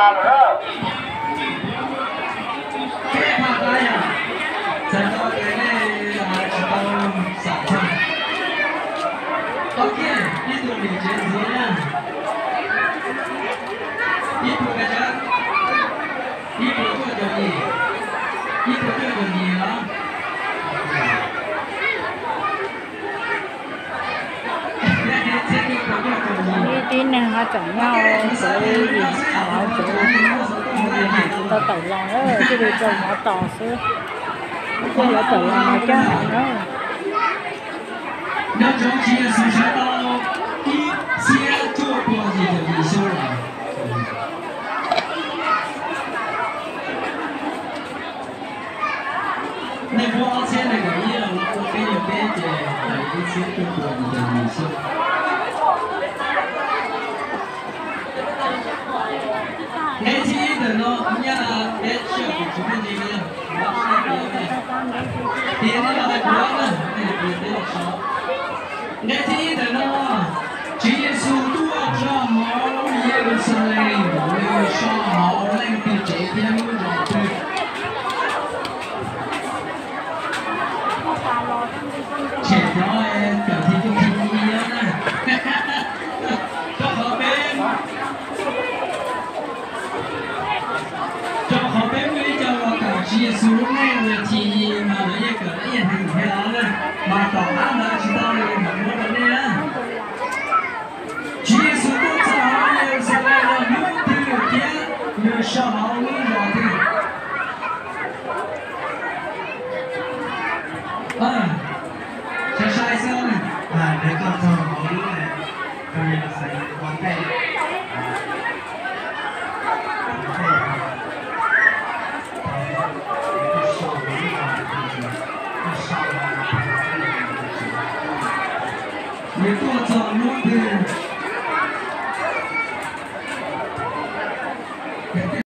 tas lawm na. Txhais tau tias nej tsis tau xam txog. Ok, ib tug nim tsev ntxiv na. Ib puas pes tsawg? Ib puas cuaj caum yim. Ib puas cuaj caum yim los? Ib tib neeg ho tseem nyob, tsev yim hauv tsev, tsis tau tawm los, thiaj li rau mov tos xwb. Thiaj yuav tawm los mus coj hauv na. Ces tau ib txhiab cuaj puas yim caum yim xyoo. Nqe thib ib ntawm no, nyaj peb sij hawm kuv tsis muaj ntsis li, tias nej los hais kuv na, nej hais kuv peb los so. Nqe thib ib ntawm no, Tswv Yexus tuaj tso hauv Yeluxalees, nws so hauv leej twg tsev thiab lub zos twg? Tshem cov kawm thib cuj thib ib na. Rau qhov peb, rau qhov peb muaj ib co uas kawm Tswv Yexus lub neej ua thib ib mas lawv yeej kawm lawv yeej hais lus thiab los na, mas tom qab ntawd tsis tau li mam muab rau nej na. Tswv Yexus tuaj txog hauv Yeluxalees los hnub twg thiab nws so hauv lub zos twg? Sai sai xwb, nws tuaj txog hauv lub, rau Yeluxalees ua ntej, ua ntej, nws tuaj txog hnub twg